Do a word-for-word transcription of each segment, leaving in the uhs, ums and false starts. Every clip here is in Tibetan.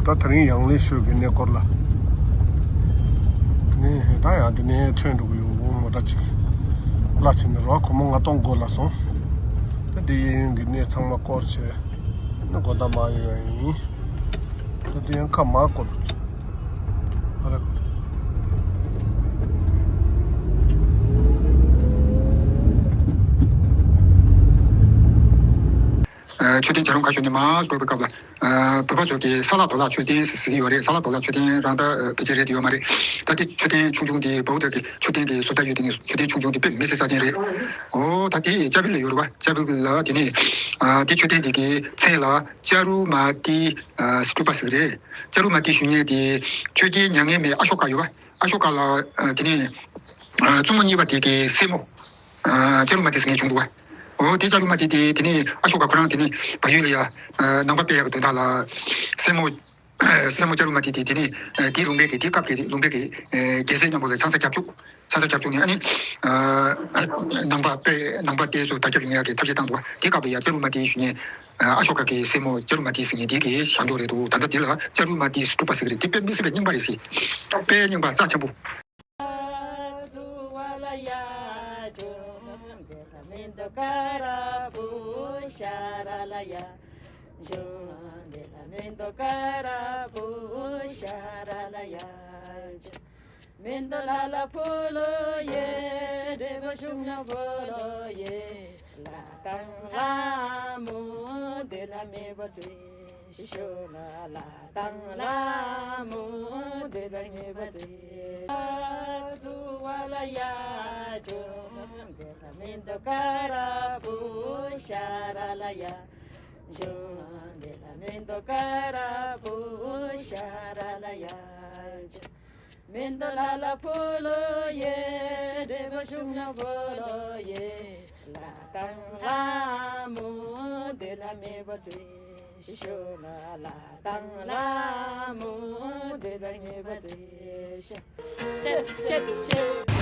ད་དེ་རིང་ཡང་ལེ་ཤོད་ཀྱི་གནས་སྐོར་ལ། དེ་ནས་ད་ཡང་དེ་ནས་ཐོན་འགྲོ་གི་ཡོད། མོ་ཊ་ཅིག་གླ་བྱས་ནས་རོགས་ཁོ་མོ་ལྔ་སྟོང་སྒོར་གླ་སོང་། ད་དེ་གཡས་གཡོན་གྱི་གནས་ཚང་མ་སྐོར་བྱས་ནས་དགོང་དག་མར་ཡོང་ཡ་ཡིན། ད་དེ་ཡང་ཁ་མར་སྐོར་འགྲོ། ཨ་རེ། ཨ། མཆོད་རྟེན་བྱ་རུང་ཁ་ཤོར་ནས་མར་སྐོར་བའི་སྐབས་ལ། ཨ། བོད་པ་ཚོ་གིས་ས་ལ་རྡོ་ལ་མཆོད་རྟེན་ཟེར་གྱི་ཡོད་རེད། ས་ལ་རྡོ་ལ་མཆོད་རྟེན་རང་ད་ཕལ་ཆེར་རེད་དེ་ཡོད་མ་རེད། ད་དེ་མཆོད་རྟེན་ཆུང་ཆུང་དེ་བོད་དག་གི་མཆོད་རྟེན་གྱི་བཟོ་ལྟ་ཡོད་དེ་ནས་མཆོད་རྟེན་ཆུང་ཆུང་དེ་དཔེ་མི་སྲིད་རྩ་ཆེན་རེད། ཨོ་ད་དེ་ཅ་བིལ་ལ་ཡོད་རེད་པ། ཅ་བིལ་ལ་དེ་ནས། ཨ། དེ་མཆོད་རྟེན་དེ་གི་མཚན་ལ་ཅ་རུ་མ་ཏི། ཨ། སི་ཏུ་པ་ཟེར་གྱི་རེད། ཅ་རུ་མ་ཏི་ཞུ་མཁན་དེ་ཆོས་རྒྱལ་མྱ་ངན་མེད་ཨ་ཤོ་ཀ་ཡོད་པ། ཨ་ཤོ་ཀ་ལ། ཨ། དེ་ནས། ཨ། བཙུན་མོ་གཉིས་པ་དེ་གི་སྲས་མོ། ཨ། ཅ་རུ་མ་ཏི་ཟེར་མཁན་བྱུང་འདུག་པ། འོ་དེ་ཅ་རུ་མ་ཏི་དེ་དེ་ནས་ཨ་ཤོ་ཀ་ཁོ་རང་དེ་ནས་བལ་ཡུལ་ལ་ཡ། ཨ། ནང་པ་སྤེལ་ཡག་གི་དོན་དག་ལ། སྲས་མོ། སྲས་མོ་ཅ་རུ་མ་ཏི་དེ་དེ་ནས། ཨ། དེའི་ལུང་པའི་གི་དེའི་སྐབས་ཀྱི་ལུང་པའི་གི། ཨ། རྒྱལ་སྲས་མཉམ་པོ་ལ་ཆང་ས་རྒྱབ་བཅུག་ཆང་ས་རྒྱབ་བཅུག་ནས་ཨ་ནི། ཨ། ནང་པ་སྤེལ་ནང་པ་དེ་ཚོ་དར་ཁྱབ་ཡོང་ཡག་གི་ཐབས་ཤེས་བཏང་འདུག་པ། དེའི་སྐབས་ལ་ཡ་ཅ་རུ་མ་ཏི་ཞུ་མཁན། ཨ། ཨ་ཤོ་ཀ་གི་སྲས་མོ་ཅ་རུ་མ་ཏི་ཟེར་མཁན་དེ་གི་བཞེངས་འགྲོ་རེད་འདུག་ད་ལྟ་དེ་ལ་ཅ་རུ་མ་ཏི་སི་ཏུ་པ་ཟེར་གྱི་རེད། དེ་དཔེ་མི་སྲིད་པའི་རྙིང་པ་རེད་ཟེར། དཔེ་རྙིང་པ་རྩ་ཆེན་པོ།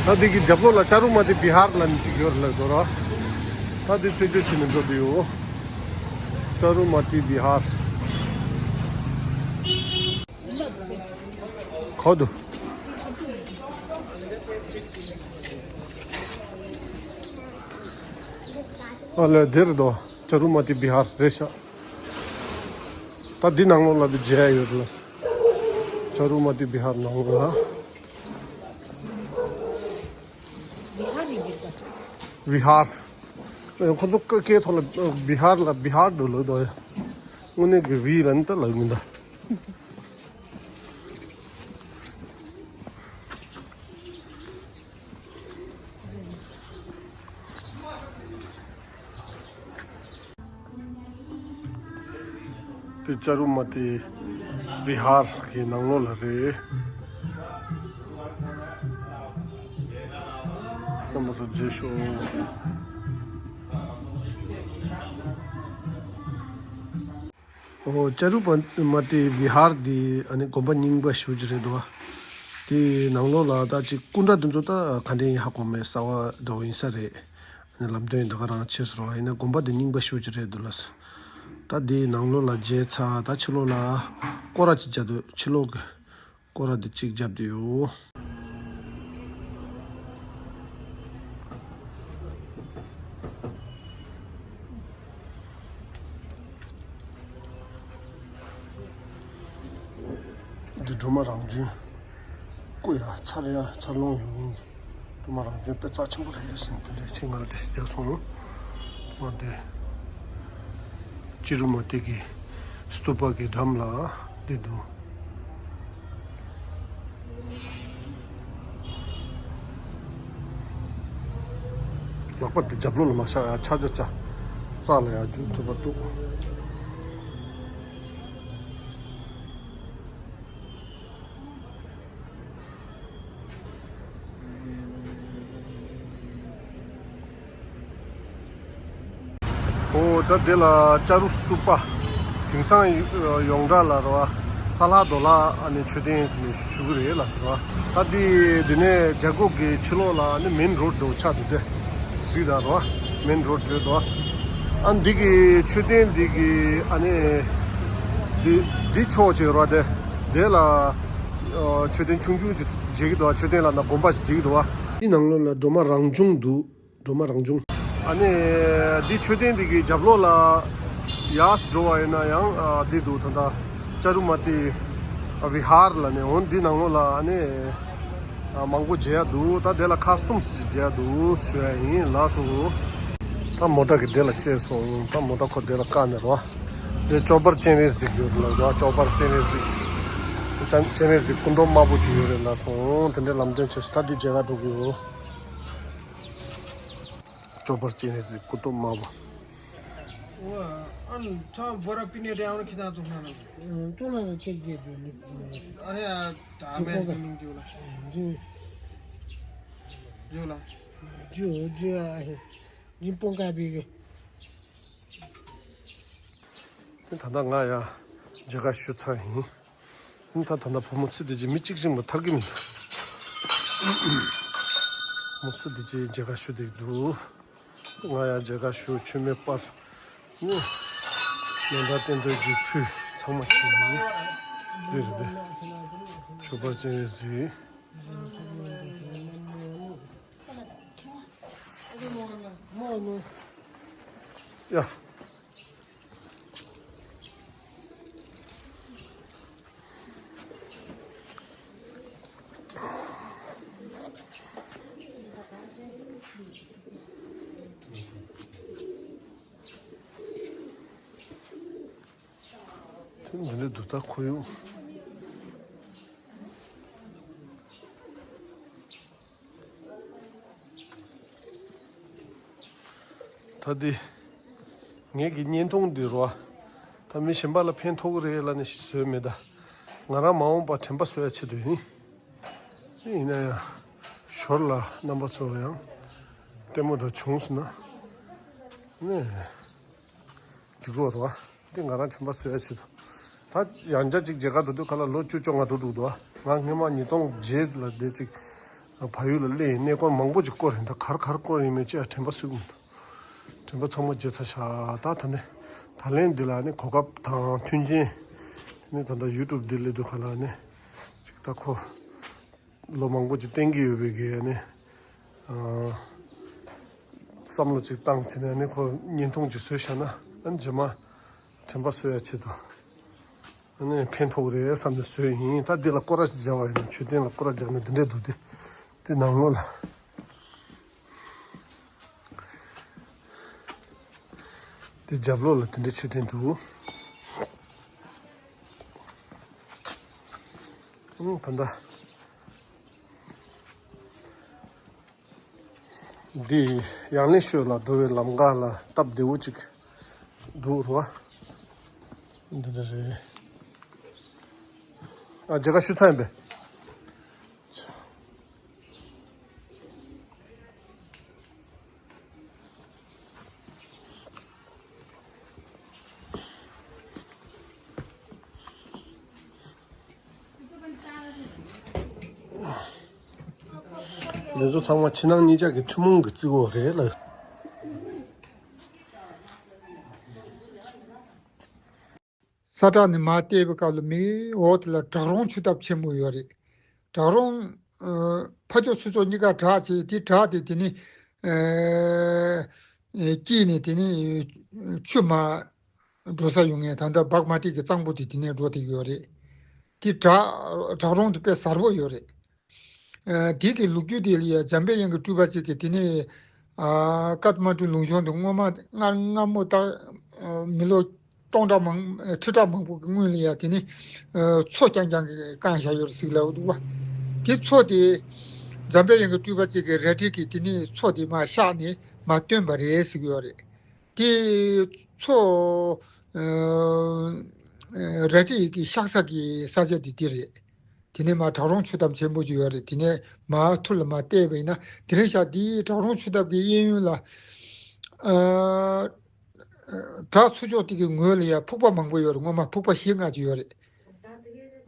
ད་འདི་གི་རྒྱབ་ལོགས་ལ་ཅ་རུ་མ་ཏི་བི་ཧར་ལབ་ནས་ཅིག་ཡོད་རེད་ལབ་འདུག་ར། ད་འདི་ཆེད་བརྗོད་བྱས་ནས་འགྲོ་འདི་ཡོད། ཅ་རུ་མ་ཏི་བི་ཧར། ཁོ་དུ། ཨ་ལས་འདིར་དོ། ཅ་རུ་མ་ཏི་བི་ཧར་རེད་ཤག་ད་འདི་ནང་ལོགས་ལ་འདི་མཇལ་ཡོད་ལ། ཅ་རུ་མ་ཏི་བི་ཧར་ནང་ལ། བི་ཧར། ཨེ། ཁོ་ཚོ་སྐད་ཐོག་ལ་བི་ཧར་ལ་བི་ཧར་འདུག་ལབ་འདུག་ཡ། དངོས་གནས་ཀྱི་བི་ལ་ནི་ད་ལབ་མི་འདུག་དེ་ཅ་རུ་མ་ཏི་བི་ཧར་གྱི་ནང་ལོགས་ལ་རེད། རྣམ་པ་ཚོ་མཇལ་ཤོག་ཨོ། ཅ་རུ་མ་ཏི་བི་ཧར་འདི་ཨ་ནི་དགོན་པ་རྙིང་པ་ཞེ་པོ་ཅིག་རེད་འདུག་དེའི་ནང་ལོགས་ལ་ད་ཅིག་སྐུ་འདྲ་འདི་ཚོ་ད་ག་འདྲ་ཡིན་ཧ་གོ་མེད། གསར་པ་འདྲ་བོ་ཡིན་ས་རེད། ལམ་སྟོན་ད་ག་རང་བྱས་སོང་། ཡིན་ན་དགོན་པ་འདི་རྙིང་པ་ཞེ་པོ་ཅིག་རེད་འདུག་ལ། ད་འདི་ནང་ལོགས་ལ་མཇལ་ཚར། ད་ཕྱི་ལོགས་ལ་སྐོར་ར་ཅིག་རྒྱབ་འདུག་ཕྱི་ལོགས་ཀྱི་སྐོར་ར་འདི་གཅིག་རྒྱབ་འདུག་ཡོ། འདི་སྒྲོལ་མ་རང་བྱོན། སྐུ་ཡ་འཚར་ཡ་འཚར་ལོངས་ཡོང་མཁན་གྱི་སྒྲོལ་མ་རང་བྱོན་དཔེ་རྩ་ཆེན་པོ་རེད་ཟེར་ནས་དེ་འདྲའི་ཆེད་མངགས་འགྲེལ་བཤད་རྒྱག་སོང་། འོ་དེ་ཅ་རུ་མ་ཏི་གི་སྟུ་པ་གི་འགྲམ་ལ་འདི་འདུག་ལག་པ་དེ་རྒྱབ་ལོགས་ལ་མ་བཞག་ཡ། ཆ་ཆ་ཆ་རྩ་ལ་ཡ་རྒྱུག་ཐུབ་པ་འདུག་ཨོ་ད་དེ་ལ་ཅ་རུ་སྟུ་པ། དེང་སང་ཡོངས་གྲགས་ལ་རེད་བ། ས་ལ་རྡོ་ལ་ཨ་ནི་མཆོད་རྟེན་ཟེར་ནས་ཞུ་གི་རེད་ལ་ཟེར་བ། ད་དེ་དེ་ནས་རྒྱ་སྒོག་གི་ཕྱི་ལོགས་ལ་ཨ་ནི་མེན་རོ་ཌི་འདྲ་བོ་ཆགས་འདུག་སྟེ། གཟིགས་དང་རེད་བ། མེན་རོ་ཌི་འདྲ་བོ་འདུག་ཨ་འདི་གི་མཆོད་རྟེན་འདི་གི་ཨ་ནི་ འདི་འདི་ཕྱོགས་ཅིག་རོ། དེ་དེ་ལ་ཨ་མཆོད་རྟེན་ཆུང་ཆུང་ཅིག་མཇལ་གྱི་འདུག་མཆོད་རྟེན་ལབ་ན་དགོན་པ་ཞིག་མཇལ་གྱི་འདུག་འདི་ནང་ལོགས་ལ་སྒྲོལ་མ་རང་བྱུང་འདུག་སྒྲོལ་མ་རང་བྱུང་། ཨ་ནི་འདི་མཆོད་རྟེན་འདི་གི་རྒྱབ་ལོགས་ལ་ཡར་འགྲོ་བ་ཡིན་ན་ཡང་ཨ་འདི་འདུག་ད་ལྟ་ཅ་རུ་མ་ཏི་བི་ཧར་ལབ་ནས། འོ་འདི་ནང་ལོགས་ལ་ཨ་ནི་ཨ་མང་པོ་མཇལ་ཡ་འདུག་ད་དེ་ལ་ཁག་གསུམ་ཙམ་མཇལ་ཡ་འདུག་ཞུ་ཡ་ཡིན། ལགས་སོ། ད་མོ་ཊ་གི་དེ་ལ་བཅད་སོང་། ད་མོ་ཊ་ཁོ་དེ་ལ་བཀག་ནས་རོ། དེ་ཅོག་པར་སྤྱན་རས་གཟིགས་ཡོད་ལ་རོ། ཅོག་པར་སྤྱན་རས་གཟིགས། སྤྱན་རས་གཟིགས་སྐུ་མདོག་དམར་པོ་ཅིག་ཡོད་རེད་ལགས་སོ། དེ་འདྲའི་ལམ་སྟོན་བྱས་སོང་། ད་འདི་མཇལ་ཁ་འགྲོ་གི་ཡོད། ཅོག་པར་སྤྱན་རས་གཟིགས་སྐུ་མདོག་དམར་པོ། ཨ་ནི་ཚང་བོ་ར་པི་ནེ་རེ་ཨང་ཁི་ཐང་ཙོག་ན་ལ། ཙོག་ན་ལ་ཁྱེད་ཀྱིས་འགྲོ་ནི། ཨ་རེ་ཨ་ད་མེད་མིང་རྒྱུ་ལ། རྒྱུ་ལ། རྒྱུ་རྒྱུ་ཨ་ཧེ། རིན་སྤུངས་དཀར་པོའི་གི། ད་ལྟ་ང་ཡ་མཇལ་ཁ་ཞུ་ཚར་ཡིན། ད་ད་ལྟ་བུ་མོ་ཚེ་བདེ་སྐྱིད་མི་གཅིག་ཤིང་མ་ཐར་གི་མི་འདུག་བུ་མོ་ཚེ་བདེ་སྐྱིད་མཇལ་ཁ་ཞུ་བསྡད་འདུག་ང་ཡང་མཇལ་ཁ་ཞུ། མཆོད་མེ་སྤར་ནི། མཎྜལ་རྟེན་འབྲེལ་གྱི་ཕུལ་ཚང་མ་བྱས་ཡིན། འདི་རེད་དེ། ཅོག་པར་སྤྱན་རས་གཟིགས། ཡ། དེ་འདི་འདྲའི་འདུག་ད་ཁོར་ཡུག་ད་འདི་ངེད་ཀྱི་བརྙན་ཐུང་འདི་རོ། ད་མི་གཞན་པ་ལ་ཕན་ཐོགས་ཀྱི་རེད་ལབ་ནས་ཞིག་བཟོས་མེད། ད་ང་རང་མ་འོངས་པར་དྲན་པ་གསོ་ཡ་ཆེད་དུ་ཡིན། ཡིན་ན་ཡང་ཞོར་ལ་རྣམ་པ་ཚོ་ཡང་ལྟད་མོ་འདྲ་བྱུང་སོང་ན་ནས། འགྲིག་གོ་རོ། འདི་ང་རང་དྲན་པ་གསོ་ཡ་ཆེད་དུ། ད་ཡང་བསྐྱར་ཅིག་མཇལ་ཁ་འགྲོ་དུས་ག་ལ་ལོ་བཅུ་བཅོ་ལྔ་འགྲོ་འགྲོ་འདུག་ང་སྔོན་མ་ཉིས་སྟོང་བརྒྱད་ལ་བསྡད་ཅིག་བལ་ཡུལ་ལ་སླེབས་ཡིན། གནས་སྐོར་མང་པོ་ཅིག་སྐོར་ཡིན། ད་གར་གར་སྐོར་ཡིན་མིན་ཅི་ཡང་དྲན་པ་གསོས་ཀྱི་མི་འདུག་དྲན་པ་ཚང་མ་བརྗེད་ཚར་ཤག་ད་ད་ནི་ད་ལན་འདི་ལ་ནི་གོ་སྐབས་དང་མཐུན་རྐྱེན་དེ་ནི་ད་ལྟ་ཡུ་ཊུབ་འདི་སླེབས་དུས་ག་ལ་ནི་ཅིག་ད་ཁོ། ལོ་མང་པོ་ཅིག་བསྟེན་གྱི་ཡོད་པའི་གི་ནི། ཨ། བསམ་བློ་ཅིག་བཏང་བྱས་ནས་ནི་ཁོ་བརྙན་ཐུང་ཅིག་བཟོས་བཞག་ན་ཨ་ནི་རྗེས་མ་དྲན་པ་གསོ་ཡ་ཆེད་དུ་ཨ་ནི་ཕན་ཐོགས་རེད་བསམ་ནས་བཟོས་ཡིན། ད་འདི་ལ་སྐོར་ར་ཞིག་རྒྱག་པ་ཡིན་ན་མཆོད་རྟེན་ལ་སྐོར་ར་རྒྱག་ན་འདི་འདྲས་འདུག་དེ་དེ་ནང་ལོགས་ལ། དེ་རྒྱབ་ལོགས་ལ་དེ་འདྲའི་མཆོད་རྟེན་འདུག་ཨང་། ད་ལྟ་འདི་ཡང་ལེ་ཤོད་ལ་འགྲོ་བའི་ལམ་ཁ་ལ་སྟབས་བདེ་བོ་ཅིག་འདུག་རོ། འདི་འདྲ་རེད། ཨ་མཇལ་ཁ་ཞུ་ཚར་ཡིན་པས། འདི་ཚོ་ཚང་མ་ཕྱི་ནང་གཉིས་ཆ་གི་ཐུན་མོང་གི་རྩིས་འཁོར་རེད་ལ། ས་བྲག་ནས་མར་བལྟས་པའི་སྐབས་ལ་མིའི་འོག་དེ་ལ་བྲག་རོང་ཆུ་འཐབ་ཆེན་པོ་ཡོད་རེད། བྲག་རོང་། ཨ། ཕར་ཕྱོགས་ཚུར་ཕྱོགས་གཉིས་ཀ་བྲག་བྱས། དེ་བྲག་དེ་དེ་ནི། ཨ། སྐྱེས་ནས་དེ་ནི་ཆུ་མར་འགྲོ་ས་ཡོང་ངེས། ད་ལྟ་བག་མ་ཏི་གི་གཙང་པོ་དེ་དེ་ནས་འགྲོ་བསྡད་ཡོད་རེད། དེ་བྲག་བྲག་རོང་དེ་དཔེ་གསལ་པོ་ཡོད་རེད། ཨ། དེ་གི་ལོ་རྒྱུས་དེ་ལ་ཡ་འཇམ་དཔལ་དབྱངས་ཀྱི་སྤྲུལ་པ་ཅིག་གིས་དེ་ནས། ཨ། ཀཏ་མན་ཌུ་ལུང་གཤོང་དུ་སྔོན་མ་སྔར་སྔ་མོ་ད། ཨ། མི་ལོ་སྟོང་ཕྲག་མང་ཁྲི་ཕྲག་མང་པོ་གི་སྔོན་ལ་ཡ་དེ་ནས། ཨ། མཚོ་རྐྱང་རྐྱང་གིས་བཀང་བཞག་ཡོད་རེད་ཟེར་ལབ་འདུག་བ། དེ་མཚོ་དེ་འཇམ་དཔལ་དབྱངས་ཀྱི་སྤྲུལ་པ་ཅིག་གིས་རལ་གྲི་གིས་དེ་ནས་མཚོ་དེ་མར་གཤགས་ནས་མར་བཏོན་པ་རེད་ཟེར་གྱི་ཡོད་རེད། དེ་མཚོ། ཨ། རལ་གྲི་གིས་གཤགས་ས་གི་ས་ཆ་དེ་དེ་རེད། དེ་ནས་མར་བྲག་རོང་ཆུ་འཐབ་ཆེན་པོ་ཅིག་ཡོད་རེད། དེ་ནས་མར་ཐུར་ལ་མར་བལྟས་པ་ཡིན་ན་དེ་རིང་ཞག་འདིའི་བྲག་རོང་ཆུ་འཐབ་ཀྱི་གཡས་གཡོན་ལ། ཨ། བྲག་ཚུར་ཕྱོགས་དེ་གི་ངོས་ལ་ཡ་ཕུག་པ་མང་པོ་ཡོད་རེད། སྔོན་མ་ཕུག་པ་བཞི་ལྔ་ཅིག་ཡོད་རེད།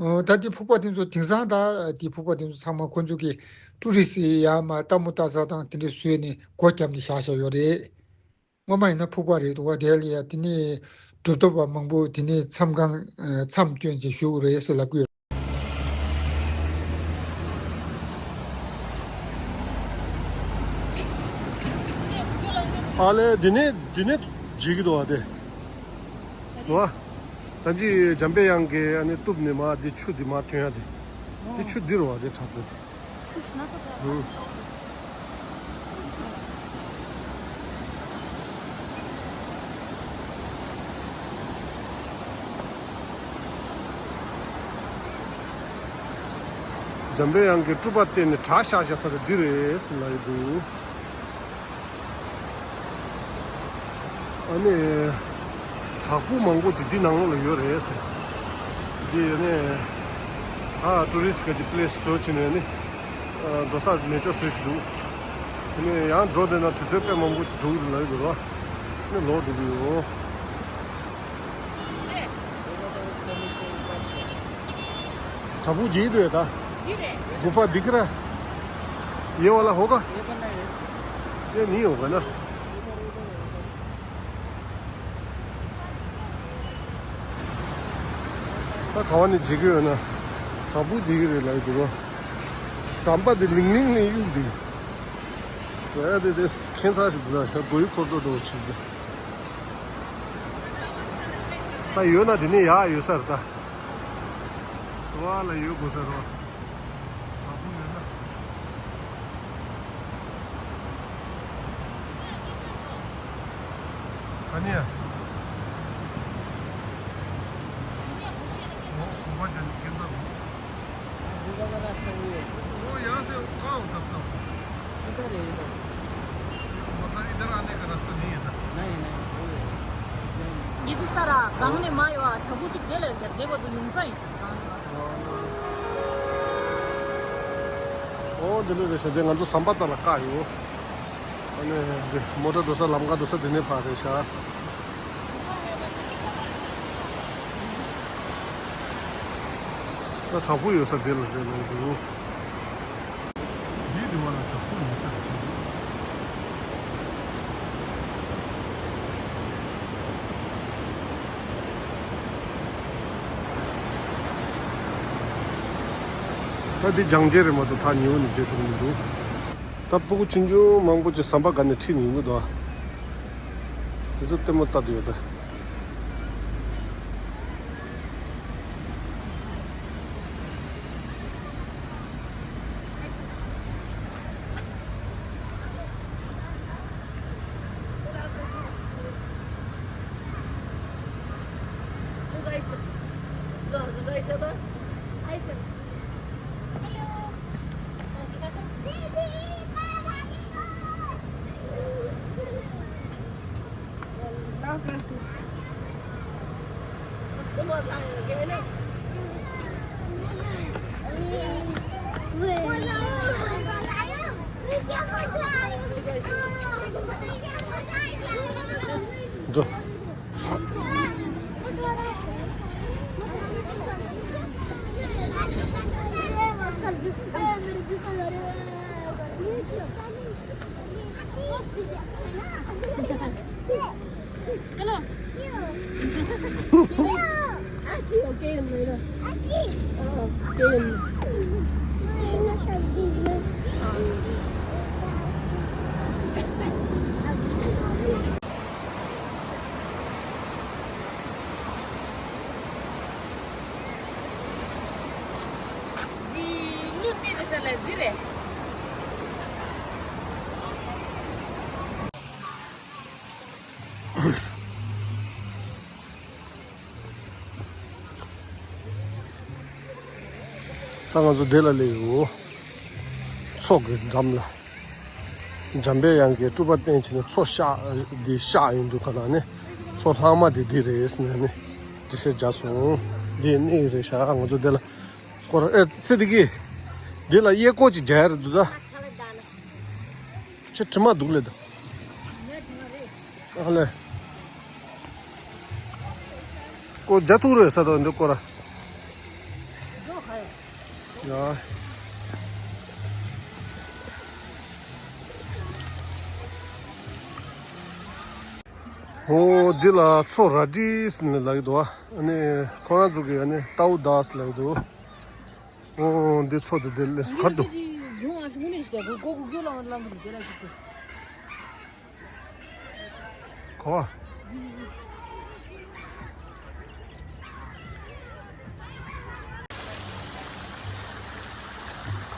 ཨ། ད་དེ་ཕུག་པ་དེ་ཚོ་དེང་སང་ད་དེ་ཕུག་པ་དེ་ཚོ་ཚང་མ་ཁོ་ཚོ་གི་ཊུ་རི་སི་ཡ་མར་ལྟད་མོ་ལྟ་ས་དང་དེ་འདྲ་བཟོས་ནས་སྒོ་བརྒྱབ་ནས་བཞག་བཞག་ཡོད་རེད། སྔོན་མ་ཡིན་ན་ཕུག་པ་རེད་འདུག་བ། དེ་ལ་ཡ་དེ་ནས་ གྲུབ་ཐོབ་པ་མང་པོ་དེ་ནས་མཚམས་ཁང་མཚམས་སྐྱོན་བྱས་བཞུགས་རེད་ཟེར་ལབ་ཀྱི་ཡོད། ཨ་ལས་འདི་ནས་འདི་ནས་བརྗེད་ཀྱི་འདུག་བ་དེ། འདུག་བ། ད་ཅི་འཇམ་པའི་དབྱངས་ཀྱི་ཨ་ནི་གཏུབ་ནས་མ་འདི་ཆུ་འདི་མ་ཐོན་ཡ་དེ། འདི་ཆུ་འདི་རུ་བ་དེ་དྲག་པོ་དེ། ཆུ་སྣ་ཚོགས་ཨུ། འཇམ་པའི་དབྱངས་ཀྱི་སྤྲུལ་པ་བསྟན་ནས་གྲྭ་ཤག་བཞག་ས་དེ་འདི་རེད་ཟེར་ལབ་ཡི་འདུག་ཨ་ནི། བྲག་ཕུག་མང་པོ་ཅིག་འདི་ནང་ལོགས་ལ་ཡོད་རེད་ཟེར། འདི་ཡོད་ནས། ཨ་ཊུ་རི་སི་ག་ཅིག་པི་ལེ་སི་བཟོ་བྱས་ནས་ནི། འགྲོ་ས་མེད་ཅོག་བཟོས་ཤིག་འདུག་ཨ་ནི་ཡང་འགྲོ་བསྡད་ན་དུས་ཚོད་དཔེ་མང་པོ་ཅིག་འགྲོ་གི་རེད་ལབ་ཡོད་རེད་བ། ནི་ལོག་འགྲོ་གི་ཡོད། བྲག་ཕུག་ཅིག་འདུག་ད། गुफा दिख रहा है। ये वाला होगा। ये नहीं होगा ना। ད་ག་བ་ནས་འཇིག་གི་ཡོད་ན། བྲག་ཕུག་འཇིག་གི་རེད་ལབ་ཀྱི་འདུག་ཟམ་པ་དེ་ལིང་ལིང་ལིང་གཡུག་འདུག་འགྲོ་ཡ་དེ་དེ་ཁྱད་མཚར་ཞིག་འདུག་ད་སྒོ་ཡི་འཁོར་འགྲོ་འགྲོ་བྱེད་ཀྱི། ད་ཡོད་ན་དེ་ནས་ཡག་ཡོད་ས་རེད་ད། བ་ལ་ཡོད་དགོས་ས་རེད་བ། བྲག་ཕུག་ཡོད་ན། ག་ནས་ཡ། འོ་གོམ་པ་རྒྱག་ནས་སྐྱེལ་འདྲ་འདུག वो वाला रास्ता वही है। वो यहाँ से कहाँ उतरता हूँ? इधर है, इधर। मतलब इधर आने का रास्ता नहीं है ना? नहीं, नहीं, वही है। ཉི་དུ་སྟ་ར་གང་ནས་མ་ཡོང་ཨ་ཐ་བུ་གཅིག་དེ་ལས་ཟེར་བདེ་བ་དུ་ཡོང་ས་ཡིན་ཟེར་གང་ནས་མ། ཨོ་འདི་ལོ་རེ་ཞེ་དེ་ང་ཚོ་ཟམ་པ་རྩ་ལ་བཀག་ཡོད། ཨ་ནི་འདི་མོ་ཊ་འགྲོ་ས་ལམ་ཁ་འགྲོ་ས་འདི་ནས་ཕར་རེད་ཤག་ད་བྲག་ཕུག་ཡོད་ས་འདི་ལ་རེད་ལབ་འདུག་འདིའི་རི་བ་ལ་བྲག་ཕུག་ཡོད་ས་རེད་ཤག་ད་འདི་ལྗང་རྒྱས་རེད་མ་གཏོགས་ད་ཉེ་བོ་ནས་མཇལ་ཐུབ་མི་འདུག་ད་སྤུ་གུ་ཆུང་ཆུང་མང་པོ་ཅིག་ཟམ་པ་སྒང་ནས་ཁྲིད་ནས་ཡོང་གི་འདུག་དེ་ཚོ་ལྟད་མོ་ལྟ་དུ་ཡོད་ད། འགྲོ། Hello. Achi, okay, later. Achi. Oh, okay. འདི་གླུ་བཏེགས་ས་ལ་འདི་རེད། ད་ང་ཚོ་འདི་ལ་སླེབས་ཡོད། མཚོ་གི་འགྲམ་ལ། འཇམ་པའི་དབྱངས་ཀྱི་སྤྲུལ་པ་བསྟན་བྱས་ནས་མཚོ་ཤག་འདི་ཤག་ཡོང་དུས་ག་ལ་ནི། མཚོ་ལྷག་མ་དེ་འདི་རེད་ཟེར་ནས་ནི། འགྲེལ་བཤད་བརྒྱབ་སོང་། འདི་གནས་རེད་ཤག་ང་ཚོ་འདི་ལ། སྐོར་ཨེ་ཚེ་འདི་གི། འདི་ལ་གཡས་སྐོར་ཅིག་རྒྱག་ཡ་རེད་འདུག་ད། ཁྱེད་དྲི་མ་འདུག་ལེ་ད། ཨ་ལེ། ཀོ་རྒྱ་ཐུག་རེད་ས་དོ་འདི་ཀོ་ར། ཡ། ཨོ་འདི་ལ་མཚོ་རལ་གྲི་ཟེར་ནས་ལབ་ཀྱི་འདུག་ཨ་ནི་ཁོ་རང་ཚོ་གིས་ཨ་ནི་ཏའུ་དཱས་ལབ་ཀྱི་འདུག་ཨོ་འདི་མཚོ་དེ་དེ་ལས་སུ་གར་འདུག་གོ།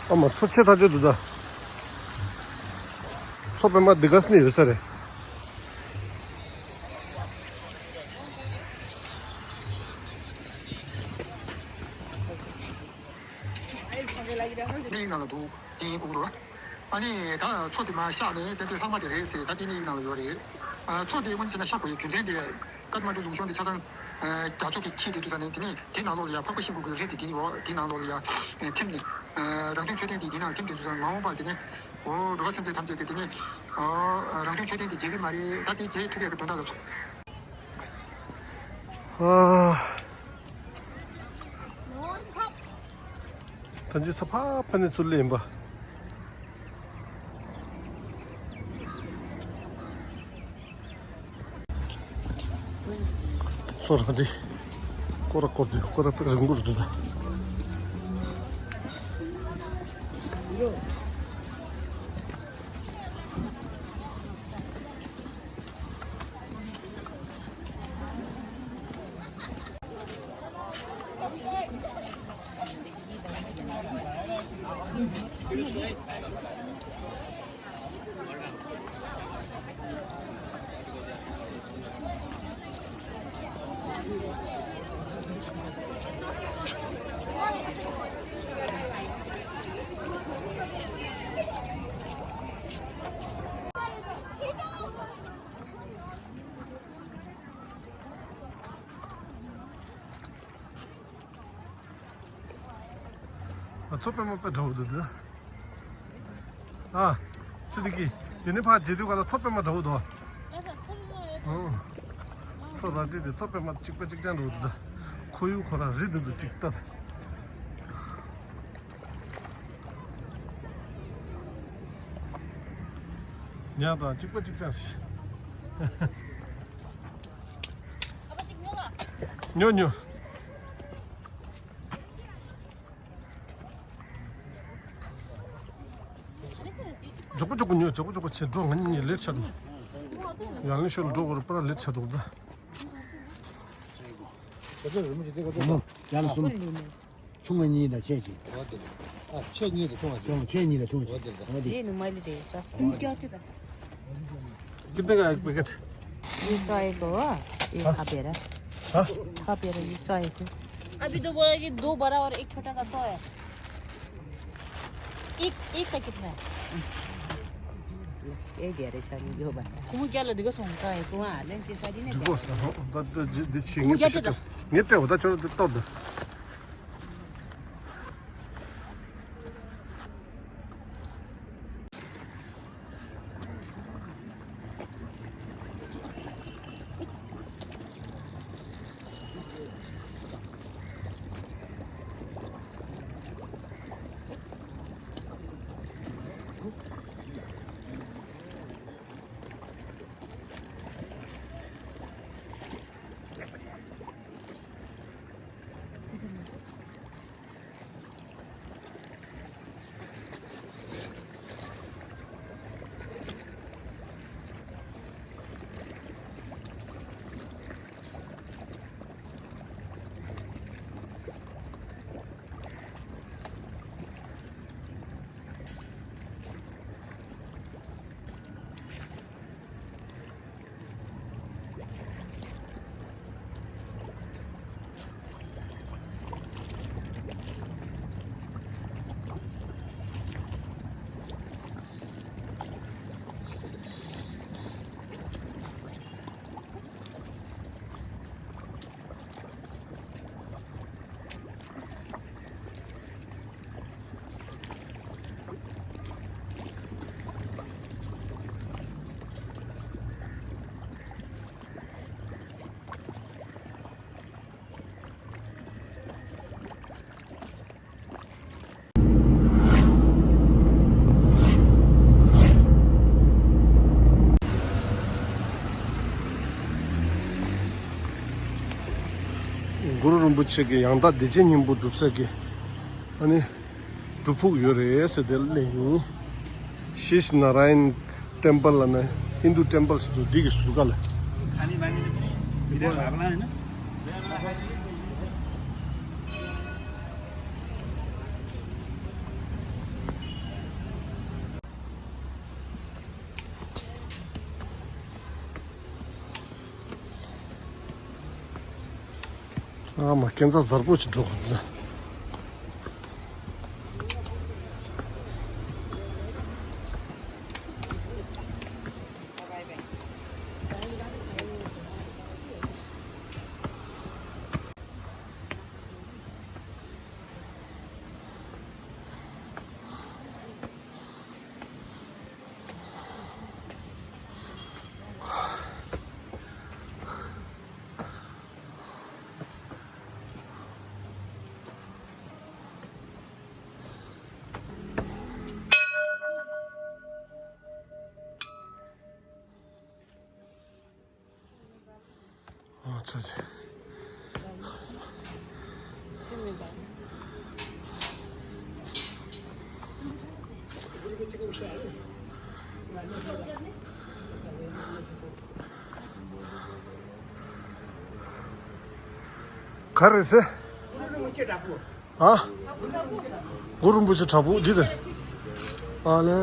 ཨ་མ་མཚོ་ཆེ་ཐག་ཆོད་འདུག་ད། མཚོ་པད་མ་འདི་ག་སེ་ནས་ཡོད་ས་རེད། འདི་ཡིན་ན་ལ་འདུག་འདི་ཡིན་ཁུག་རོ། ཨ་ནི་ད་མཚོ་དེ་མར་གཤགས་ནས་ཏན་ཏན་ལྷག་མ་དེ་རེད་ཟེར། ད་དེ་ནི་ཡིན་ན་ལ་ཡོད་རེད། ཨ་མཚོ་དེ་དངོས་གནས་བྱས་ན་གཤགས་དགོས་ཡོད། རྒྱུ་མཚན་དེ་ཀ་ཐ་མན་ཌུ་ལུང་གཤོང་དེ་ཆ་ཚང་རྒྱ་མཚོ་གིས་འཁྱེར་བསྡད་དུས་ཙ་ནས། དེ་ནས་དེ་ནང་ལོགས་ལ་ཡ་འཕགས་པ་ཤིང་ཀུན་གྱི་རི་དེ་དེ་ཡོད། དེ་ནང་ལོགས་ལ་ཡ་ཐིམ་ནས། རང་བྱུང་མཆོད་རྟེན་དེ་དེ་ནང་ཐིམ་དུས་ཙ་ན་མ་འོངས་པ་དེ་ནས་འོ་འགྲོ་བ་སེམས་ཅན་ཐམས་ཅད་དེ་དེ་ནས་རང་བྱུང་མཆོད་རྟེན་དེ་མཇལ་གི་མ་རེད། ད་དེ་མཇལ་ཐུབ་ཡག་གི་དོན་དག་ལ་ཚོགས། ཨ། ད་ཅི་ས་ཕ་ཕ་ནས་ཚུར་ལེན་པ། ཚོར་ཧ་དེ། སྐོར་ར་སྐོར་དེ་སྐོར་ར་པེག་རིང་པོར་འདུག་ད། མཚོ་པད་མ་དཔེ་འདྲ་བོ་འདུག་འདི། ཨ། ཚེ་རིང་གིས་དེ་ནས་ཕར་མཇལ་དུས་ག་ལ་མཚོ་པད་མ་འདྲ་བོ་འདུག་ཨོ། མཚོ་རལ་གྲི་དེ་མཚོ་པད་མ་གཅིག་པ་གཅིག་རྐྱང་འདྲ་བོ་འདུག་ད་ཁོར་ཡུག་ཁོ་རང་རི་འདི་ཚོ་གཅིག་ལྟ། ཉ་དང་གཅིག་པ་གཅིག་རྐྱང་རེད། ཉོ་ཉོ། མགྱོགས་པོ་མགྱོགས་པོ་ཉོ། མགྱོགས་པོ་མགྱོགས་པོ་བྱེད་འགྲོ། ང་གཉིས་ལེ་ཊི་ཆགས་འགྲོ། ཡང་ལེ་ཤོད་ལ་འགྲོ་དགོས་རེད། པ་ར་ལེ་ཊི་ཆགས་འགྲོ་ད། ཡང་གསུམ། ཆུང་བ་གཉིས་དང་ཆེ་གཅིག་འོ་དེ་རེད། ཨ་ཆེ་གཉིས་དང་ཆུང་བ་གཅིག་ཆུང་ཆེ་གཉིས་དང་ཆུང་བ་གཅིག་འོ་དེ་རེད། འོ་དེ། ये नुमाइली दे सास। कितने का एक पैकेट? ये सौ एक हुआ। ये हाँ? खा पे रहा। हाँ? खा पे रहा, ये सौ एक। अभी तो बोला कि दो बड़ा और एक छोटा का सौ है। एक, एक का कितना है? ये दे रहे सर, ये बड़ा। कुमु क्या लदगा सोंका है? कुआ लें के सादी ने। जुगो सा हो। दा दा दि दि छि। कुमु क्या चला? ངས་སྤྲད་པ་ད་ཁྱོད་ལ་ཏོག་ཏུ། བུ་ཆེ་གི་ཡང་དག་བདེ་ཆེན་སྙིང་པོ་སྒྲུབ་ས་གི་ཨ་ནི་སྒྲུབ་ཕུག་ཡོད་རེད་ཟེར་དེ་ལས་ཡིན། ཤེཤ་ནཱ་ར་ཡན་ཊེམ་པལ་ལབ་ན་ཧིན་དུ་ཊེམ་པལ་ཟེར་འདུག་འདི་གི་ཟུར་ཁ་ལ། ཨ་མ་ཁྱེད་ཚ་གཟར་པོ་ཅིག་འགྲོ་དགོས་འདུག་ཨ་ཙི་ཙི། ག་རེ་ཟེར། ཨ། གུ་རུ་རིན་པོ་ཆེ་བྲག་ཕུག་འདི་རེད། ཨ་ལེ།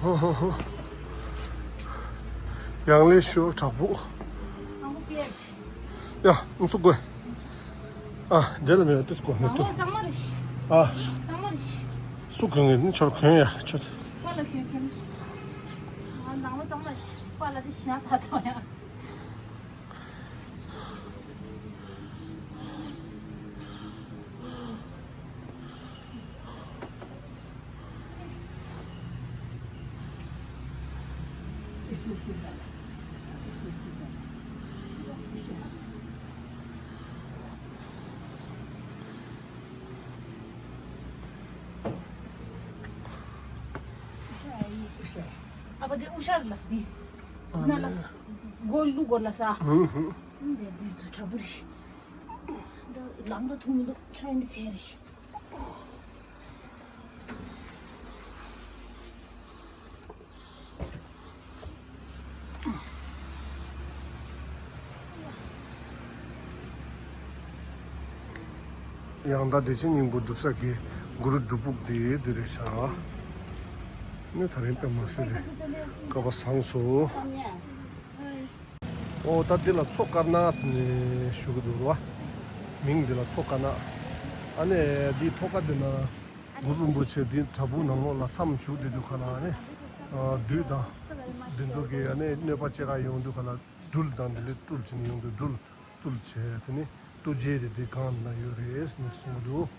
ཧོ་ཧོ་ཧོ། ཡང་ལེ་ཤོ་བྲག་ཕུག་ཡ་ཨུ་སུ་དགོས། ཨ་འདི་ལ་མེད་ཏིས་གོ་མེད་ཏུ། ཨ། སུ་གོན་ངེས་ནི་ཆོར་གོན་ཡ་ཆོ། ཨ་ཕ་དེ་ཨུ་ཤར་ལ་སི་དེ། ན་ལ་སི། གོ་ལུ་གོ་ལ་ས། འདི་འདི་ཚོ་ཁྲ་བུ་རི། ལམ་དུ་ཐུང་དུ་ཆ་ཡིན་ཚེ་རི། ཡང་དག་བདེ་ཆེན་སྙིང་པོ་སྒྲུབ་ས་གི་གུ་རུ་སྒྲུབ་ཕུག་དེ་འདི་རེད་ཤག་ནི་ད་རིང་དཔེ་མ་སྲིད་རེད། སྐལ་བ་བཟང་སོང་། ཨོ་ད་འདི་ལ་མཚོ་དཀར་ནག་ཟེར་ནས་ཞུ་གི་འདུག་ར། མིང་འདི་ལ་མཚོ་དཀར་ནག་ཨ་ནི་འདི་ཐོག་ཁ་འདི་ན་གུ་རུ་རིན་པོ་ཆེ་འདི་བྲག་ཕུག་ནང་ལོགས་ལ་མཚམས་བཞུགས་བསྡད་དུས་ཁ་ལ་ཨ་ནི་བདུད་དང་འདི་ཚོ་གི་ཨ་ནི་གནོད་པ་སྐྱེལ་ག་ཡོང་དུས་ཁ་ལ་སྦྲུལ་དང་འདི་འདྲའི་སྤྲུལ་བྱས་ནས་ཡོང་དུས་སྦྲུལ་བཏུལ་བྱས་དེ་ནི་ཐུགས་རྗེ་དེ་འདི་གང་ན་ཡོད་རེད་ཟེར་ནས་གསུངས་འདུག་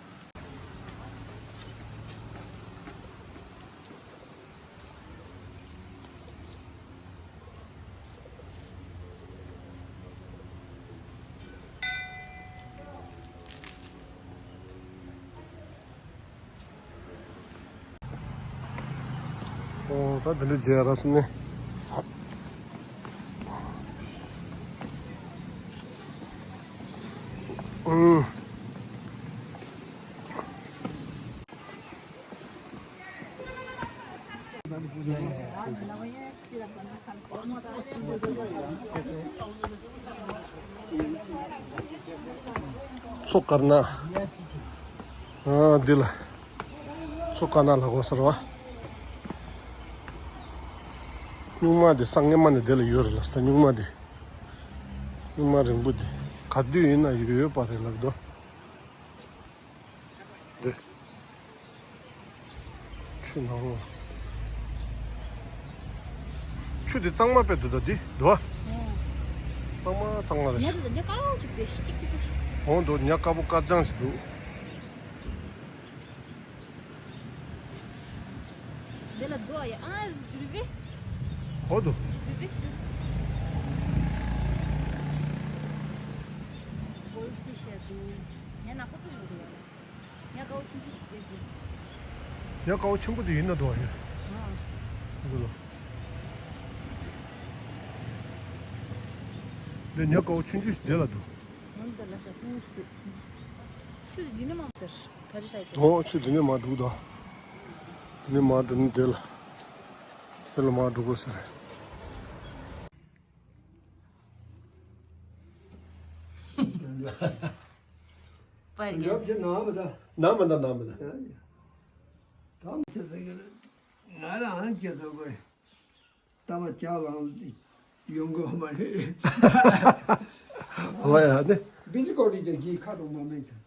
ཨོ་ད་དེ་འདྲ་བྱས་ར་སོང་ནས། ཨུ། མཚོ་དཀར་ནག་ཨ་འདི་ལ་མཚོ་དཀར་ནག་ལ་གོ་ས་རེད་བ། སྨྱུག་མ་འདི་སང་ཉིན་མ་ནས་འདི་ལ་ཡོད་རེད་ལ་ས་སྨྱུག་མ་འདི། སྨྱུག་མ་རིང་པོ་འདི་ག་དུས་ཡིན་ན་ཡོད་ཡོད་པ་རེད་ལབ་འདུག་འདི། ཆུ་ནང་ལ། ཆུ་འདི་གཙང་མ་དཔེ་འདུག་ད་འདི་འདུག་ཨ། གཙང་མ་གཙང་མ་རེད། ཉལ་དུ་ཉལ་དཀའ་བ་ཅིག་དེ་ཤི་ཅིག་ཅིག་ཅིག་འོང་འདུག་ཉལ་དཀའ་པོ་དཀར་ལྗང་ཅིག་འདུག་འདི་ལ་འདུག་ཨ་ཡ་ཨ་རི་བེ། ཧོ་འདུག་རི་བེ་ཏུས། གོལ་ཕི་ཤ་འདུག་ཉལ་ན་ཁོ་ཐུག་ཡོང་གི་ཡ། ཉ་དཀར་པོ་ཆུང་ཆུང་ཞིག་བསྡད་འདུག་ཉ་དཀར་པོ་ཆེན་པོ་དེ་ཡིན་ན་འདུག་ཨ་ཡ། ཨ། འདུག་ལོ། འདི་ཉ་དཀར་པོ་ཆུང་ཆུང་ཞིག་བསྡད་ལ་འདུག་ཨ། ཆུ་འདི་ནས་མ་ཟེར། ཕ་ཆུ་ས་ཡི་ཨོ་ཆུ་འདི་ནས་མ་འགྲོ་དང་། འདི་ནས་མ་འགྲོ་ནི་དེ་ལ། དེ་ལ་མ་འགྲོ་དགོས་ཟེར། པའི་རྒྱབ་ཀྱི་ནང་མི་ད། ནང་མི་ད་ནང་མི་ད། ད་མི་ཚེ་ཟེར་གི་ང་ལ་ཨང་ཅི་ཟེར་དགོས། ད་མ་ཅག་ལང་ཡོང་གི་མ་རེད། ཨོ་ཡ་ནི། བི་ཇི་ཀོ་རི་དེ་གི་ཁ་དོག་མ་མེད་ཀྱང་།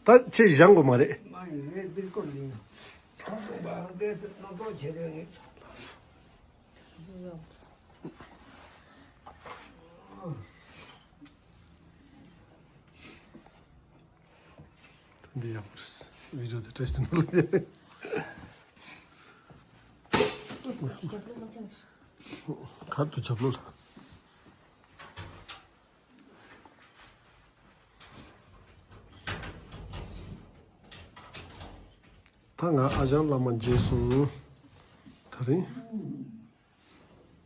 ད་ཆེས་བཞེངས་དགོས་མ་རེད། མ་ཡིན་རེད་བི་ཇི་ཀོ་རི་ཡིན། ཁ་དོག་མ་རེད་སྣ་ཚོགས་བྱེད་རེད་ངེས། འདི་ཡག་པོ་རེད། བི་ཌིའོ་དེ་བཀྲ་ཤིས་ནོར་ལ་ཁར་དུ་བྱབ་ལོ་ལ། ད་ང་ཨ་ཞང་བླ་མ་མཇལ་སོང་། ད་རིང་།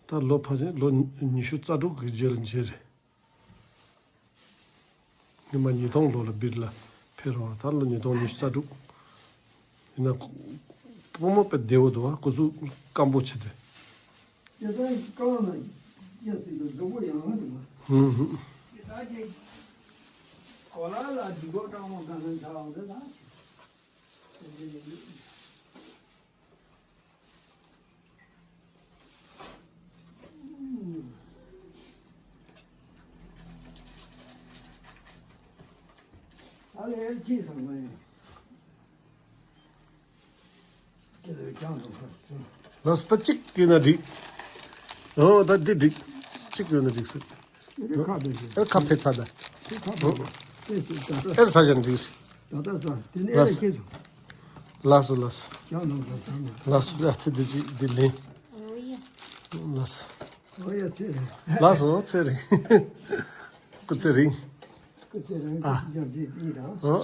ད་ལོ་ཕལ་ཆེར་ལོ་ཉི་ཤུ་རྩ་དྲུག་གི་རྗེས་ལ་མཇལ་རེད། ཉི་མ་ཉིས་སྟོང་ལོ་ལ་སྦིར་ལ་ཕེབས་རོགས། ད་ལོ་ཉིས་སྟོང་ཉི་ཤུ་རྩ་དྲུག་ཡིན་ན། སྤོ་མོ་དཔེ་བདེ་བོ་འདུག་ཨ། སྐུ་གཟུགས་སྐམ་པོ་བྱས་ཏེ། དེ་ལྟར་རྐང་ལ་རྒྱ་ཚིག་ཏུ་གཟུགས་པོ་ཡང་འདུག་ཨ། ཧུམ་ཧུམ། དེ་ལྟར་གྱི་གོ་ལ་ལ་འདི་གོ་སྤྲང་མོ་གང་ལ་འདྲ་བ་འདི་ལ། ཨ་ལས་ཅི་ཟེར་བ་ཡིན། ཅི་ལས་ཀྱང་དུ་ཁ་སུ། ལགས་སོ། ད་གཅིག་ཡོད་ན་འགྲིག་ཨོ་ད་འདི་འགྲིག་གཅིག་ཡོད་ན་འགྲིག་ཟེར། ཨེ་ཁ་ཕེ་ཟེར། ཨེ་ཁ་ཕེ་ཚར་ད། ཨེ་ཁ་ཕེ་ཟེར། ཨེ་ས་ཞན་འགྲིག་ད་ལྟ་ས་དེ་ནས་ལགས་སོ། ཁྱེད་ཚོ། ལགས་སོ་ལགས་སོ། ཀྱང་ནང་དུ་ཚང་མ། ལགས་སོ། ཨ་ཚེ་འདི་ཅིག་འདི་ལེན། ལགས་སོ། ཨོ་ཡ་ཚེ་རིང་། ལགས་སོ་ཚེ་རིང་། སྐུ་ཚེ་རིང་། སྐུ་ཚེ་རིང་། ཨ། འཇམ་འདི་འདི་དང་། ཨོ།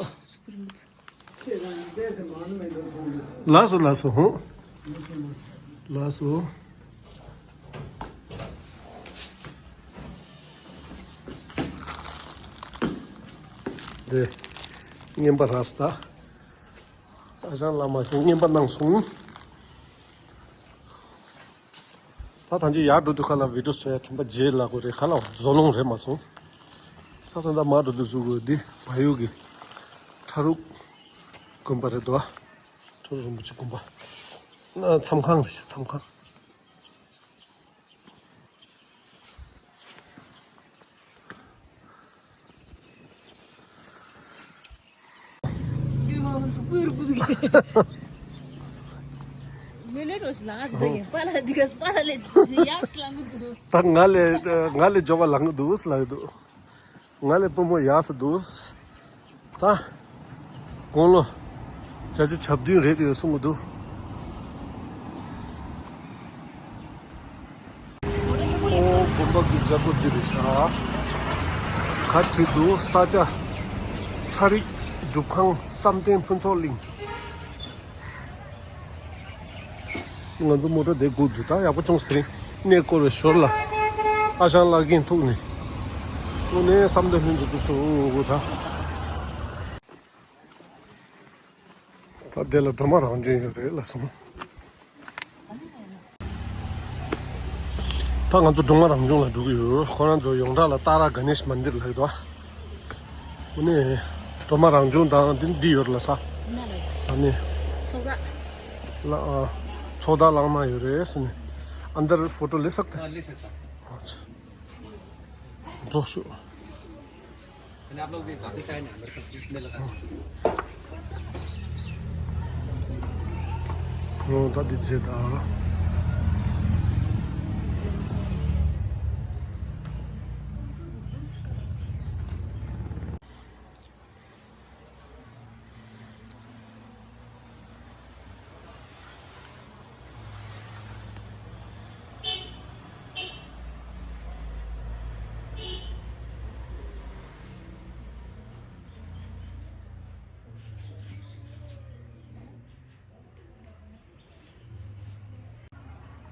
ཚེ་རིང་བསྡད་དེ་མང་མེད་འགྲོ་མཐོང་གི། ལགས་སོ་ལགས་སོ་ཧོ། ལགས་སོ། དེ་རྔན་པ་རག་སོང་ད། ཨ་ཞང་བླ་མ་གིས་རྔན་པ་གནང་སོང་། ད་ཐང་ཅིག་ཡར་འགྲོ་དུས་ཁ་ལ་བི་ཌིའོ་བཟོ་ཡ་དྲན་པ་བརྗེད་ལ་གོ་རེད། ཁ་ལ་བཟོ་ལོང་རེད་མ་སོང་། ད་ད་ད་མར་འགྲོ་དུས་གཟུགས་གོ་འདི་བལ་ཡུལ་གྱི་ཁྲ་རུག་དགོན་པ་རེད་དོ། ཁྲ་རུག་རིན་པོ་ཆེ་དགོན་པ། མཚམས་ཁང་རེད་ཤག་མཚམས་ཁང་། ད་ང་ལས་ང་ལས་མགྱོགས་པ་ལངས་གི་འདུག་ལབ་ཀྱི་འདུག་ང་ལས་སྤུ་མོ་ཡག་ས་འདུག་ད་དགུང་ལོ་བརྒྱད་ཅུ་གྱ་བདུན་རེད་འདུག་གསུང་གི་འདུག་ཨོ་དགོན་པ་གི་འཇའ་གུར་འདི་རེད་ཤག་ག་བྲིས་འདུག་ས་སྐྱ་ཁྲ་རིག་སྒྲུབ་ཁང་བསམ་གཏན་ཕུན་ཚོགས་གླིང་། ང་ཚོ་མོ་ཊ་དེ་སྒུག་འདུག་ད་ཡག་པོ་བྱུང་ཟེར་རིང་གནས་སྐོར་བའི་ཞོར་ལ་ཨ་ཞང་བླ་རྒན་ཐུག་ནས་དངོས་གནས་བསམ་གཏན་ལྷུན་གྱིས་གྲུབ་སོང་འུ་གུ་ད། ད་དེ་ལ་སྒྲོལ་མ་རང་བྱོན་ཡོད་རེད་ལ་སོང་། ད་ང་ཚོ་སྒྲོལ་མ་རང་བྱོན་ལ་འགྲོ་གི་ཡོད། ཁོ་རང་ཚོ་ཡོངས་གྲགས་ལ་ཏཱ་ར་ག་ནེཤ་མན་དིར་ལབ་ཀྱི་འདུག་ཨ་ནི་སྒྲོལ་མ་རང་བྱོན་དང་འདི་འདི་ཡོད་ལ་ས། ཨ་ནི་ཚོགས་བདག་ལ་ཨ་ཚོགས་བདག་ལངས་ན་ཡོད་རེད་ཟེར་ནས་ཨན་དར་ཕོ་ཊོ་ལེ་སག་ཏ། འགྲོ་ཤོག་ཨོ་ད་འདི་བྱེད་དང་།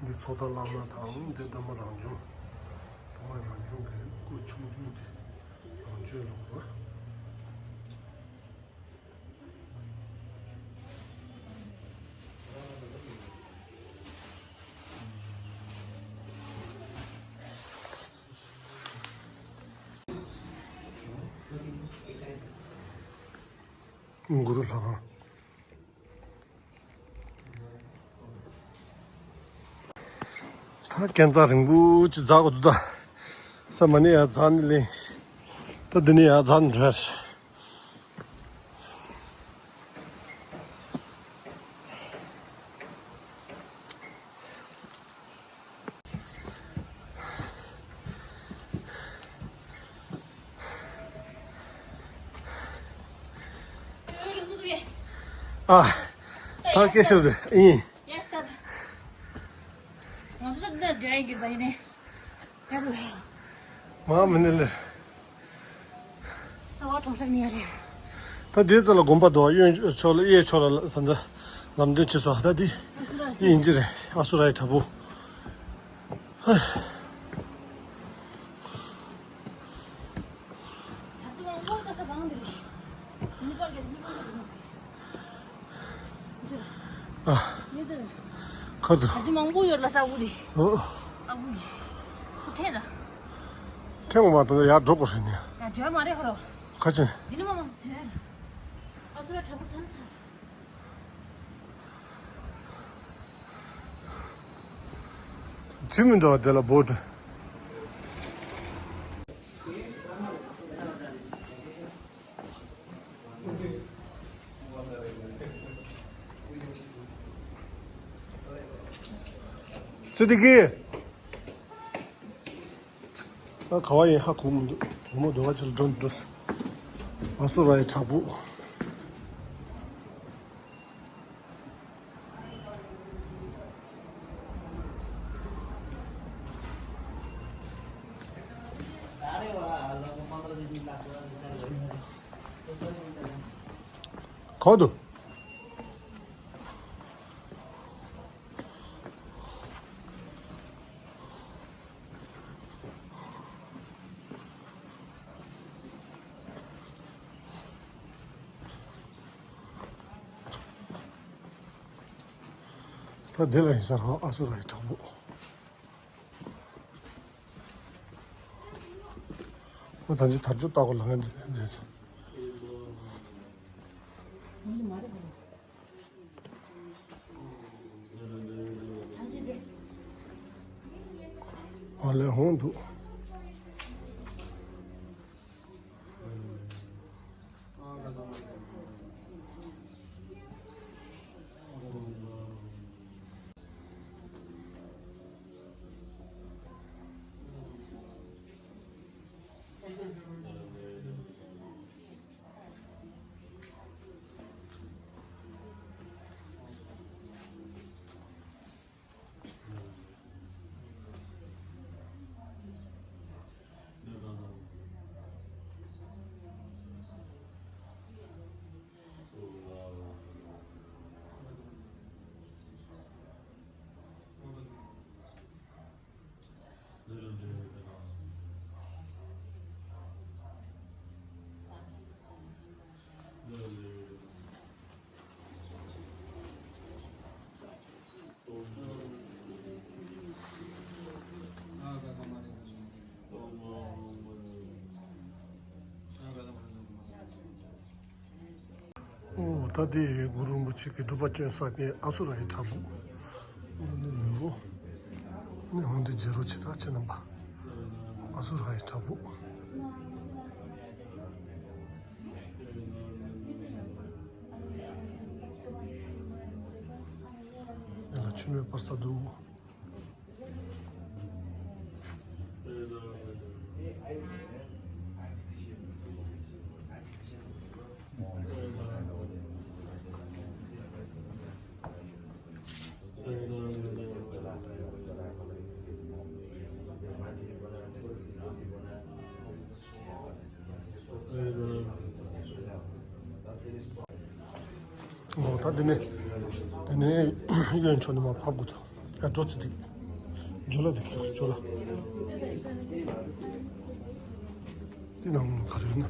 འདི་ཚོགས་བདག་བླ་མ་དང་འདི་སྒྲོལ་མ་རང་བྱོན། སྒྲོལ་མ་རང་བྱོན་གྱི་སྐུ་ཆུང་ཆུང་དེ། གུ་རུ་ལྷ་ཁང་། ད་ཁྱད་མཚར་རིང་པོ་ཅིག་འཛེག་དགོས་འདུག་ད་ས་མ་ནི་ཡར་འཛེག་ནས་ལེན། ད་འདི་ནས་ཡར་འཛེག་ནས་འགྲོ་ཡ་རེད། ཨ། ད་སྐད་ཤོར་དེ་ཡིན། ཡ་སྟག་ང་ཚོ་འདི་འདྲ་ཡིན་གྱི་ད་ཡིན་ནས། ཡ་རུ། མ་མི་ནི་ལེ། ད་བ་གྲོང་གསེབ་ནས་ཡ་རེད། ད་དེའི་རྩ་ལ་དགོན་པ་འདུག་གཡོན་ཕྱོགས་ལ་གཡས་ཕྱོགས་ལ་ད་ལམ་སྟོན་བྱས་སོང་། ད་འདི་ཨ་སུ་ར་ཡིན་གྱི་རེད། ཨ་སུ་ར་ཡི་བྲག་ཕུག་ཨ། ཁར་དུ། ཨ་ཅེ་མང་པོ་ཡོད་ལ་ས་འུ་དེ། ཨོ། ཨ་འུ་ཡི། སུ་ཐེ་ལ། ཐེ་མོ་མ་དང་ཡར་འགྲོ་དགོས་རེད་ནི། ཡ་འཇོལ་མ་རེད་ཧ་རོ། ཁ་ཅན། འདི་ནི་མ་མང་ཐེ། ཨ་སུ་ར་བྲག་ཕུག་ཚང་ཚང་། ཇི་མི་འདུག་དེ་ལ་བོ་ཊི། ཚེ་འདི་གི། ཨ་ག་བ་ཡིན་ཧ་གོ་མི་འདུག་བུ་མོ་སྡེ་བ་ཅིག་ལ་འགྲོ་འགྲོ། ཨ་སུ་ར་ཡི་བྲག་ཕུག་གང་དུ། ད་དེ་ལ་ཡིན་ས་རང་ཨ་སུ་ར་ཡི་བྲག་ཕུག་ཁོ་ད་ཅི་དར་ལྕོག་ལྟ་གོ་ལ་ང་འདི་འདི། ཨ་ལས་ཧོང་འདུག་ཨོ། ད་དེ་གུ་རུ་རིན་པོ་ཆེ་གི་སྒྲུབ་པ་བསྐྱོན་ས་གི་ཨ་སུ་ར་ཡི་བྲག་ཕུག་ཨ་ནི་ནི་ལོ། ཨ་ནི་འོན་ཏེ་རྗེ་རོ་ཆེ་དག་ཁྱེད་རྣམ་པ། ཨ་སུ་ར་ཡི་བྲག་ཕུག་འདི་ལ་ཆུ་མེད་པར་ས་འདུག་ཨོ། ད་འདི་ནས་འདི་ནས་གཡོན་ཕྱོགས་ནས་མར་ཕབ་དགོས་འདུག་ཡ། འགྲོ་ཚེ་འདི་ཇོ་ལ་འདི་ཇོ་ལ། འདི་ནང་ག་རེ་ཡོད་ན།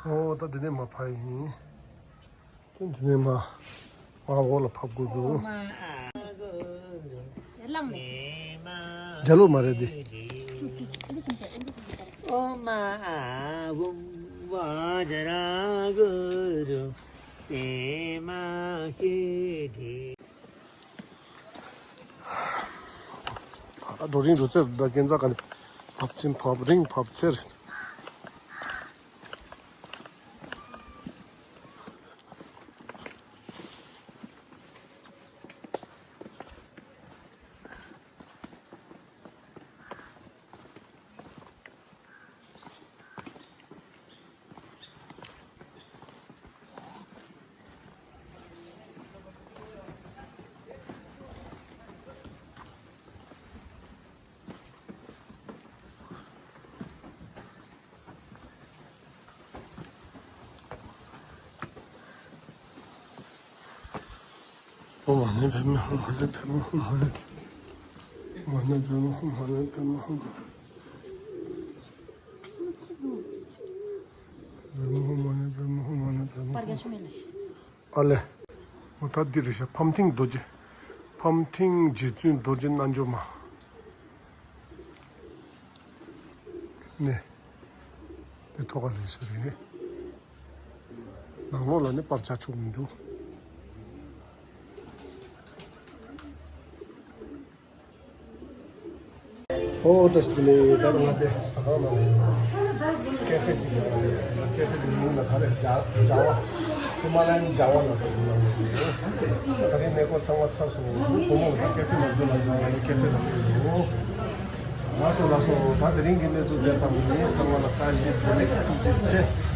ཨོ་ད་འདི་ནས་མར་ཕབ་ཡིན། དེ་འདི་ནས་མར་མར་འོག་ལ་ཕབ་དགོས་འདུག། རྒྱ་ལོ་མ་རེད་འདི། ཨོ་མ་ཨ་བུམ་བཛྲ་གུ་རུ་དེ་མ་ཤི་དེ། ད་ལྟ་འགྲོ་རིང་འགྲོ་ཚེར་ད་གན་ཚ་ག་ནས་བབ་ཅིན་བབ་རིང་བབ་ཚེར། ཨོཾ་མ་ཎི་པདྨེ་ཧཱུྃ། མ་ཎི་པདྨེ་ཧཱུྃ། མ་ཎི་པདྨེ་ཧཱུྃ། མ་ཎི་པདྨེ་ཧཱུྃ། མ་ཎི་པདྨེ་ཧཱུྃ། མ་ཎི་པདྨེ་ཧཱུྃ། ཨ་ལེ། འོ་ད་འདི་རེད་ཤག། ཕམ་ཐིང་རྡོ་རྗེ། ཕམ་ཐིང་རྗེ་བཙུན་རྡོ་རྗེ་རྣལ་འབྱོར་མ། ནས། འདི་ཐོག་ཁ་ལས་ཤིག་རེད། ནང་ལོགས་ལ་ནི་པར་ཆ་ཆོག་མི་འདུག། ཨོ་ད་ཞིག་ལས་ད་ང་དེ་ཟ་ཁང་ནང་ལ་ཀེ་ཧྥེ་ཅིག་ཡོད་རེད། ཀེ་ཧྥེ་དེ་མིང་ལ་ག་རེ་ཇ་ཇ་བ། ཧི་མ་ལ་ཡན་ཇ་བ་ལ་ཟེར་གྱི་ཡོད་རེད། ད་རིང་གནས་སྐོར་ཚང་མ་ཚར་སོང་། བུ་མོ་ད་ཀེ་ཧྥེ་ནང་འཛུལ་ལ་ཡོང་། ང་ཡི་ཀེ་ཧྥེ་ལ་འཛུལ་ཡོང་། ལགས་སོ་ལགས་སོ། ད་དེ་རིང་གི་གནས་ཚུལ་དེ་ཙམ་ཡིན། ཚང་མ་ལ་བཀྲ་ཤིས་བདེ་ལེགས། ཐུགས་རྗེ་ཆེ།